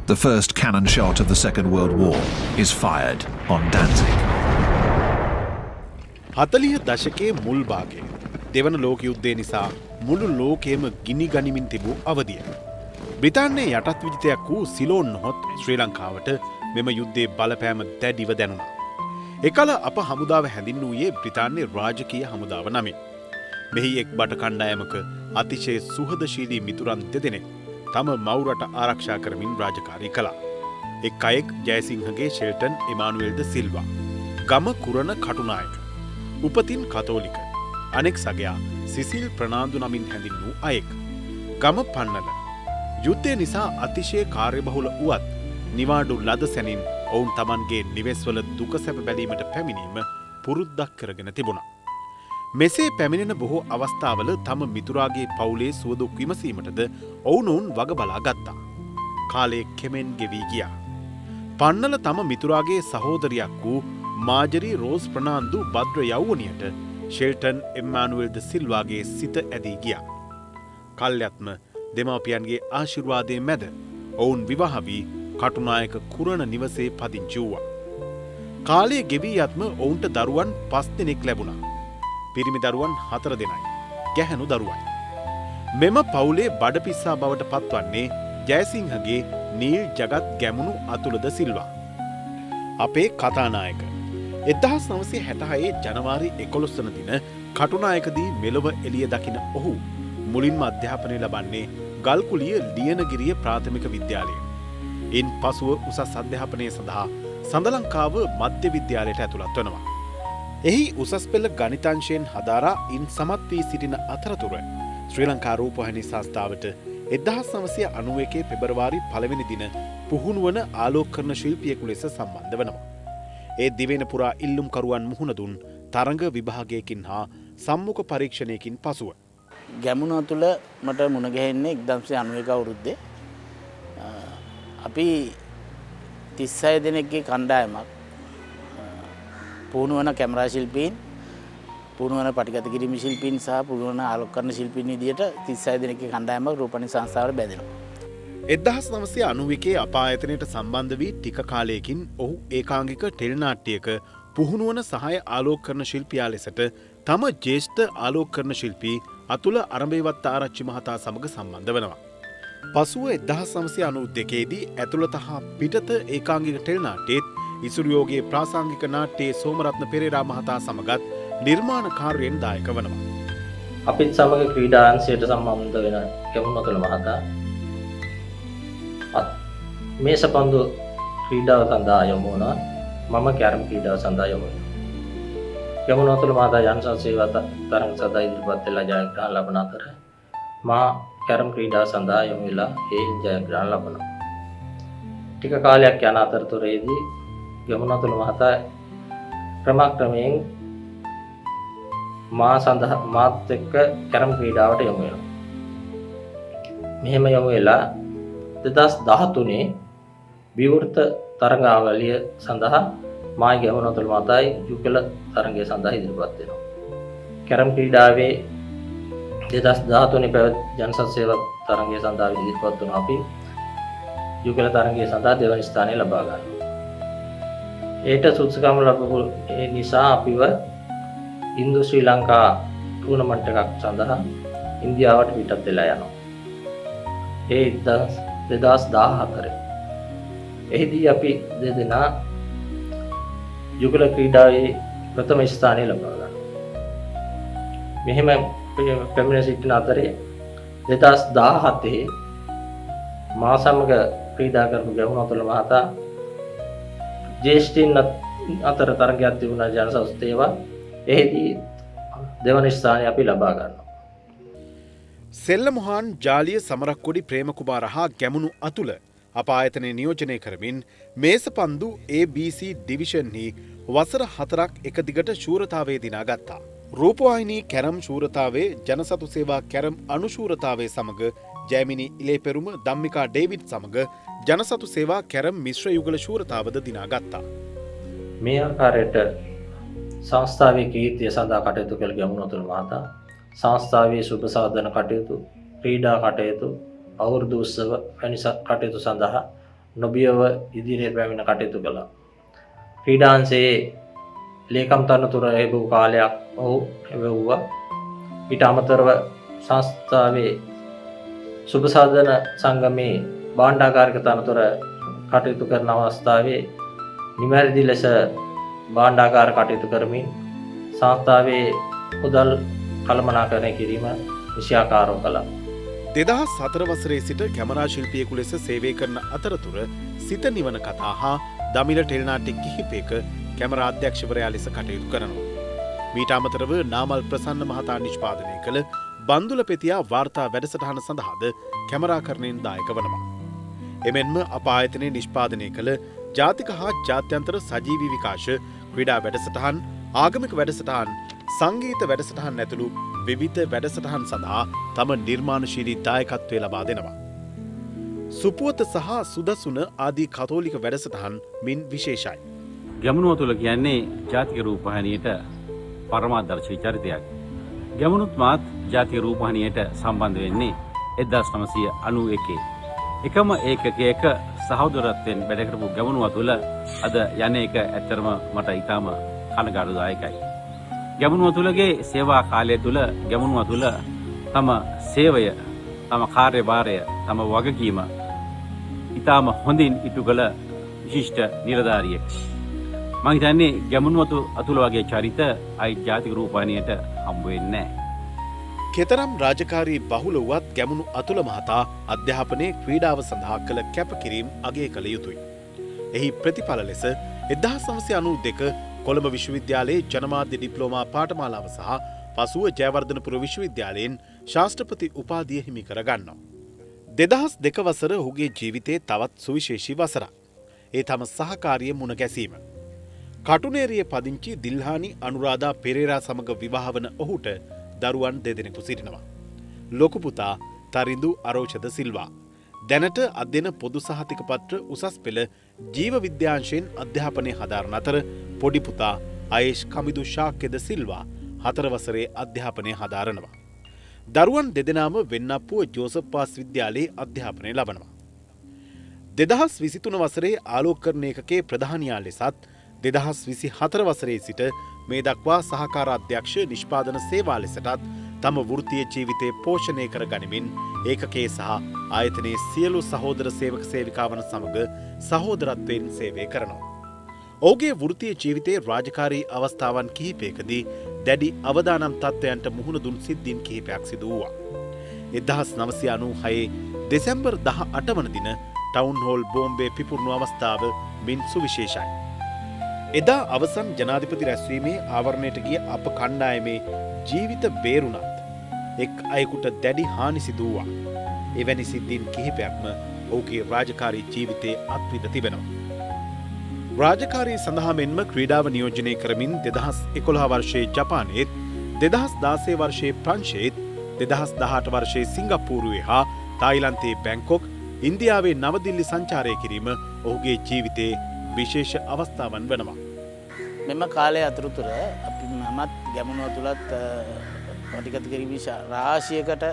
The first cannon shot of the Second World War is fired on Danzig. 40 දශකයේ මුල් භාගය. දෙවන ලෝක යුද්ධය නිසා මුළු ලෝකයම ගිනි ගනිමින් තිබූ අවධිය. බ්‍රිතාන්‍යයේ යටත් විජිතයක් වූ සිලෝන් නොහොත් ශ්‍රී ලංකාවට මෙම යුද්ධයේ බලපෑම දැඩිව දැනුණා. එකල අප හමුදාව හැඳින්වූයේ බ්‍රිතාන්‍ය රාජකීය හමුදාව නමින්. මෙහි එක් බට කණ්ඩායමක අතිශය සුහදශීලී මිතුරන් දෙදෙනෙක් තම මව් රට ආරක්ෂා කරමින් රාජකාරී කළා. එක් අයෙක් ජයසිංහගේ ෂෙල්ටන් එමානුවෙල්ද සිල්වා. ගම කුරණ කටුනායක. උපතින් කතෝලික. අනෙක් සගයා සිසිල් ප්‍රනාන්දු නමින් හැඳින් වූ අයෙක්. ගම පන්නල. යුද්ධය නිසා අතිශය කාර්යබහුල වුවත් නිවාඩු ලද සැනින් ඔවුන් තමන්ගේ නිවෙස්වල දුක සැප බැලීමට පැමිණීම පුරුද්දක් කරගෙන තිබුණා. මෙසේ පැමිණෙන බොහෝ අවස්ථාවල තම මිතුරාගේ පවුලේ සුවදුක් විමසීමටද ඔවුනොවුන් වග බලා ගත්තා. කාලය කෙමෙන් ගෙවී ගියා. පන්නල තම මිතුරාගේ සහෝදරියක් වූ මාජරි රෝස් ප්‍රනාන්දු භද්‍ර යෞවනියට ෂෙල්ටන් එම්මානුවෙල්ද සිල්වාගේ සිත ඇදී ගියා. කල්යත්ම දෙමාපියන්ගේ ආශිර්වාදය මැද ඔවුන් විවාහ වී කටුනායක කුරණ නිවසේ පදිංචි වූවා. කාලය ගෙවී යත්ම ඔවුන්ට දරුවන් පස් දෙනෙක් ලැබුණා. පිරිමි දරුවන් හතර දෙනයි. ගැහැණු දරුවයි. මෙම පවුලේ බඩපිස්සා බවට පත්වන්නේ ජයසිංහගේ නීල් ජගත් ගැමුණු අතුලද සිල්වා. අපේ කතානායක. 1966 ජනවාරි 11 වන දින කටුනායකදී මෙලොව එළිය දකින ඔහු මුලින්ම අධ්‍යාපනය ලබන්නේ ගල්කුලිය ලියනගිරිය ප්‍රාථමික විද්‍යාලයෙන්. ඉන් පසුව උසස් අධ්‍යාපනය සඳහා සඳලංකාව මධ්‍ය විද්‍යාලයට ඇතුළත් වනවා. එහි උසස් පෙළ ගණිතාංශයෙන් හදාරා ඉන් සමත් වී සිටින අතරතුර ශ්‍රී ලංකා රූපවාහිනී සංස්ථාවට 1991 පෙබරවාරි 1 වෙනි දින පුහුණු වන ආලෝකකරණ ශිල්පියෙකු ලෙස සම්බන්ධ වනවා. ඒ දිවයින පුරා ඉල්ලුම්කරුවන් මුහුණ දුන් තරඟ විභාගයකින් හා සම්මුඛ පරීක්ෂණයකින් පසුව. ගැමුණු අතුල මට මුණ ගැහෙන්නේ 1991 අවුරුද්දේ. අපි 36 දෙනෙක්ගේ කණ්ඩායමක් පුහුණු වන කැමරා ශිල්පීන්, පුහුණු වන පටිගත කිරීම ශිල්පීන් සහ පුහුණු වන ආලෝකකරණ ශිල්පීන් විදියට 36 දෙනෙක්ගේ කණ්ඩායමක් රූපවාහිනී සංස්ථාවට බැඳෙනවා. 1991 අප ආයතනයට සම්බන්ධ වී ටික කාලයකින් ඔහු ඒකාංගික ටෙලිනාට්‍යයක පුහුණු වන සහාය ආලෝකකරණ ශිල්පියා ලෙසට තම ජ්‍යෙෂ්ඨ ආලෝකකරණ ශිල්පී අතුල අරඹේවත්ත ආරච්චි මහතා සමග සම්බන්ධ වෙනවා. පසුව 1992 දී ඇතුළත හා පිටත ඒකාංගික ටෙලිනාට්‍යයේත් ඉසුරුයෝගේ ප්‍රාසංගික නාට්‍යයේ සෝමරත්න පෙරේරා මහතා සමගත් නිර්මාණ කාර්යයෙන් දායක වනවා. අපිත් සමග ක්‍රීඩා අංශයට සම්බන්ධ වෙන ගැමුණු අතුල මහතා මේසපන්දු ක්‍රීඩාව සඳහා යොමු වුණා. මම කැරම් ක්‍රීඩාව සඳහා යොමු වුණා. ගැමුණු අතුල මහතා ජනසතු සේවා තරඟ සඳහා ඉදිරිපත් වෙලා ජයග්‍රහණ ලබන අතර මා කැරම් ක්‍රීඩාව සඳහා යොමු වෙලා ඒ ජයග්‍රහණ ලබනවා. ටික කාලයක් යන අතරතුරේදී ගැමුණු අතුල මහතා ක්‍රමක්‍රමයෙන් මා සඳහා මාත් එක්ක කැරම් ක්‍රීඩාවට යොමු වෙනවා. මෙහෙම යොමු වෙලා 2013 විවෘත තරඟාවලිය සඳහා මා ගැමුණු අතුල මහතායි යුගල තරඟය සඳහා ඉදිරිපත් වෙනවා. කැරම් ක්‍රීඩාවේ 2013 පැවැත් ජනසතු සේවා තරඟය සඳහා ඉදිරිපත් වුණා. අපි යුගල තරඟය සඳහා දෙවන ස්ථානය ලබා ගන්නවා. ඒට සුදුසුකම් ලැබපු ඒ නිසා අපිව ඉන්දු ශ්‍රී ලංකා ටූර්නමන්ට් එකක් සඳහා ඉන්දියාවට පිටත් වෙලා යනවා. ඒ 2014. එහිදී අපි දෙදෙනා යුගල ක්‍රීඩාවේ ප්‍රථම ස්ථානය ලබා ගන්නවා. මෙහෙම පැමිණ සිටින අතරේ 2017 මා සමග ක්‍රීඩා කරපු ගැමුණු අතුල මහතා ජ්‍යෙෂ්ඨයින් අතර තරගයක් තිබුණා ජනසතු සේවා. එහිදී දෙවන ස්ථානය අපි ලබා ගන්නවා. සෙල්ලමුහාන් ජාලිය සමරක්කොඩි ප්‍රේමකුමාර හා ගැමුණු අතුල අප ආයතනය නියෝජනය කරමින් මේසපන්දු ABC ඩිවිෂන්හි වසර 4ක් එක දිගට ශූරතාවය දිනා ගත්තා. රූපවාහිනී කැරම් ශූරතාවේ ජනසතු සේවා කැරම් අනුශූරතාවය සමග ජයමිනි ඉලේපෙරුම ධම්මිකා ඩේවිඩ් සමග ජනසතු සේවා කැරම් මිශ්‍ර යුගල ශූරතාවද දිනා ගත්තා. මේ ආකාරයට සංස්ථාවේ කීර්තිය සඳහා කටයුතු කළ ගැමුණු අතුල මහතා සංස්ථාවේ සුබ සාධන කටයුතු, ක්‍රීඩා කටයුතු, අවුරුදු උත්සව වැනි කටයුතු සඳහා නොබියව ඉදිරියට පැමිණ කටයුතු කළා. ක්‍රීඩාංශයේ ලේකම් තනතුර ලැබූ කාලයක් ඔහු හැවුවා. ඊට අමතරව සංස්ථාවේ සුබ සාධන සංගමේ භාණ්ඩාගාරික තනතුර කටයුතු කරන අවස්ථාවේ නිවැරදි ලෙස භාණ්ඩාගාර කටයුතු කරමින් සංස්ථාවේ මුදල් කළමනාකරණය කිරීම විෂයාකාරව කළා. 2004 වසරේ සිට කැමරා ශිල්පියෙකු ලෙස සේවය කරන අතරතුර සිත නිවන කතා හා දමිළ ටෙලිනාට්‍ය කිහිපයක කැමරා අධ්‍යක්ෂවරයා ලෙස කටයුතු කරනවා. මීට අමතරව නාමල් ප්‍රසන්න මහතා නිෂ්පාදනය කළ බන්දුල පෙතියා වාර්තා වැඩසටහන සඳහාද කැමරාකරණයෙන් දායක වනවා. එමෙන්ම අප ආයතනයේ නිෂ්පාදනය කළ ජාතික හා ජාත්‍යන්තර සජීවී විකාශ, ක්‍රීඩා වැඩසටහන්, ආගමික වැඩසටහන්, සංගීත වැඩසටහන් ඇතුළු විවිධ වැඩසටහන් සඳහා තම නිර්මාණශීලී දායකත්වය ලබා දෙනවා. සුපුවත සහ සුදසුන ආදී කතෝලික වැඩසටහන් මින් විශේෂයි. ගැමුණුව තුළ කියන්නේ ජාතික රූපවාහිනියට පරමාදර්ශී චරිතයක්. ගැමුණුත් මාත් ජාතික රූපවාහිනියට සම්බන්ධ වෙන්නේ 1991. එකම ඒකකයක සහෝදරත්වයෙන් වැඩ කරපු ගැමුණුව තුළ අද යන එක ඇත්තටම මට ඉතාම කනගාටුදායකයි. ගැමුණුව තුළගේ සේවා කාලය තුළ ගැමුණුව තුළ තම සේවය, තම කාර්යභාරය, තම වගකීම ඉතාම හොඳින් ඉටු කළ විශිෂ්ට නිලධාරියෙක්. මං හිතන්නේ ගැමුණුව අතුල වගේ චරිත අයි ජාතික රූපවාහිනියට හම්බ වෙන්නේ නැහැ. කෙතරම් රාජකාරී බහුල වුවත් ගැමුණු අතුල මහතා අධ්‍යාපනයේ ක්‍රීඩාව සඳහා කළ කැපකිරීම් අගය කළ යුතුයි. එහි ප්‍රතිඵල ලෙස 1992 කොළඹ විශ්වවිද්‍යාලයේ ජනමාධ්‍ය ඩිප්ලෝමා පාඨමාලාව සහ පසුව ජයවර්ධනපුර විශ්වවිද්‍යාලයෙන් ශාස්ත්‍රපති උපාධිය හිමි කර ගන්නවා. 2002 වසර ඔහුගේ ජීවිතයේ තවත් සුවිශේෂී වසරක්. ඒ තම සහකාරිය මුණ ගැසීම. කටුනේරිය පදිංචි දිල්හානි අනුරාධා පෙරේරා සමග විවාහ වන ඔහුට දරුවන් දෙදෙනෙකු සිටිනවා. ලොකු පුතා තරිඳු අරෝෂද සිල්වා. දැනට අධ්‍යයන පොදු සහතික පත්‍ර උසස් පෙළ ජීව විද්‍යාංශයෙන් අධ්‍යාපනය හදාරන අතර පොඩි පුතා අයේෂ් කමිදු ශාක්‍යද සිල්වා 4 වසරේ අධ්‍යාපනය හදාරනවා. දරුවන් දෙදෙනාම වෙන්නප්පුව ජෝසප් වාස් විද්‍යාලයේ අධ්‍යාපනය ලබනවා. 2023 වසරේ ආලෝකකරණ ඒකකයේ ප්‍රධානියා ලෙසත් 2024 වසරේ සිට මේ දක්වා සහකාර අධ්‍යක්ෂ නිෂ්පාදන සේවා ලෙසටත් තම වෘත්තීය ජීවිතය පෝෂණය කර ගනිමින් ඒකකයේ සහ ආයතනයේ සියලු සහෝදර සේවක සේවිකාවන් සමග සහෝදරත්වයෙන් සේවය කරනවා. ඔහුගේ වෘත්තීය ජීවිතයේ රාජකාරී අවස්ථාවන් කිහිපයකදී දැඩි අවදානම් තත්ත්වයන්ට මුහුණ දුන් සිද්ධීන් කිහිපයක් සිදු වූවා. 1996 දෙසැම්බර් 18 වන දින ටවුන් හෝල් බෝම්බේ පිපුරුණු අවස්ථාව මින් සුවිශේෂයි. එදා අවසන් ජනාධිපති රැස්වීමේ ආවරණයට ගිය අප කණ්ඩායමේ ජීවිත බේරුණත් එක් අයෙකුට දැඩි හානි සිදු වූවා. එවැනි සිද්ධීන් කිහිපයක්ම ඔහුගේ රාජකාරී ජීවිතයේ අත්විඳ තිබෙනවා. රාජකාරී සඳහා මෙන්ම ක්‍රීඩාව නියෝජනය කරමින් 2011 වර්ෂයේ ජපානයේත්, 2016 වර්ෂයේ ප්‍රංශයේත්, 2018 වර්ෂයේ සිංගප්පූරුවේ හා තායිලන්තයේ බැංකොක්, ඉන්දියාවේ නවදිල්ලි සංචාරය කිරීම ඔහුගේ ජීවිතයේ විශේෂ අවස්ථාවන් වනවා. මෙම කාලය අතරතුර අපි මමත් ගැමුණුව තුළත් පටිගත කිරීම රාශියකට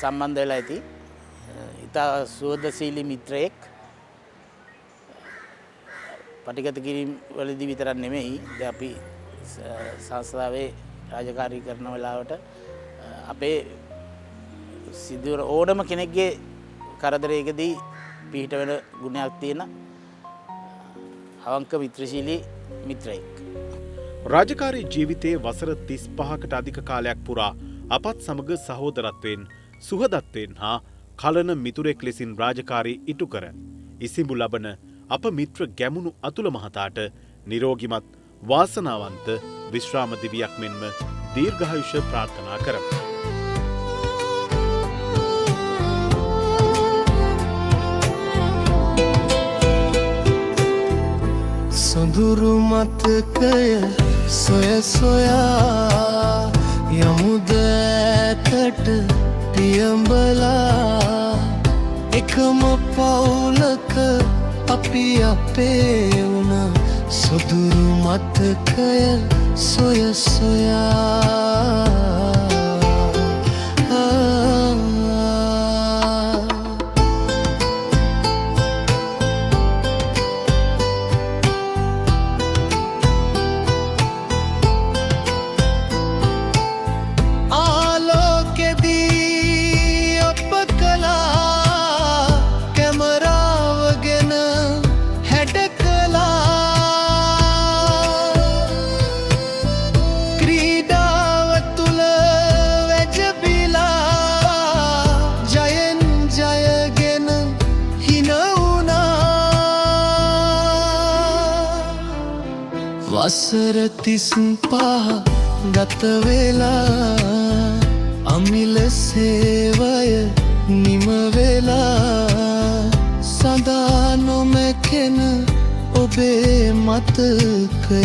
සම්බන්ධ වෙලා ඇති. ඉතා සුහදශීලී මිත්‍රයෙක්. පටිගත කිරීම වලදී විතරක් නෙමෙයි, දැන් අපි සංස්ථාවේ රාජකාරී කරන වෙලාවට අපේ සිදුවන ඕනම කෙනෙක්ගේ කරදරයකදී පිහිට වෙන ගුණයක් තියෙන අවංක මිත්‍රශීලී මිත්‍රයෙක්. රාජකාරී ජීවිතයේ වසර 35කට අධික කාලයක් පුරා අපත් සමග සහෝදරත්වයෙන්, සුහදත්වයෙන් හා කලන මිතුරෙක් ලෙසින් රාජකාරී ඉටු කර ඉසිඹු ලබන අප මිත්‍ර ගැමුණු අතුල මහතාට නිරෝගිමත් වාසනාවන්ත විශ්‍රාම දිවියක් මෙන්ම දීර්ඝායුෂ ප්‍රාර්ථනා කරමු. සොඳුරු මතකය සොය සොයා යමුද ඈතට පියඹලා, එකම පවුලක අපි අපේ වුණ සොදුරු මතකය සොය සොයා. වසර 35 ගත වෙලා, අමිල සේවය නිම වෙලා. සදා නොමැකෙන ඔබේ මතකය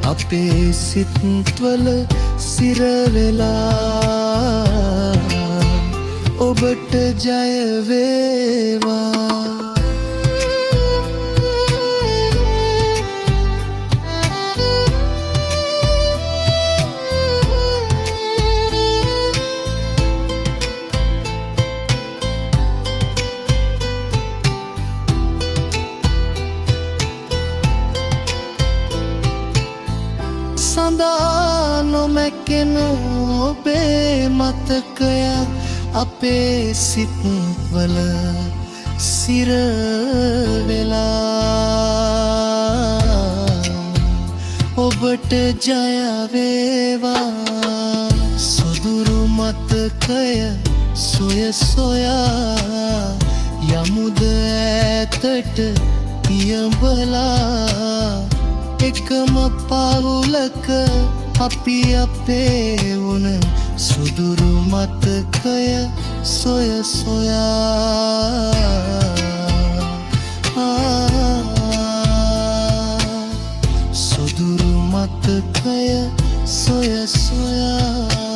අපේ සිත්වල සිර වෙලා. ඔබට ජය වේවා. සඳා නොමැකෙන ඔබේ මතකය අපේ සිත්වල සිර වෙලා. ඔබට ජය වේවා. සොදුරු මතකය සොය සොයා යමුද ඈතට පියඹලා. එකම පවුලක අපි අපේ වුණ සුදුරු මතකය සොය සොයා. සොදුරු මතකය සොය සොයා.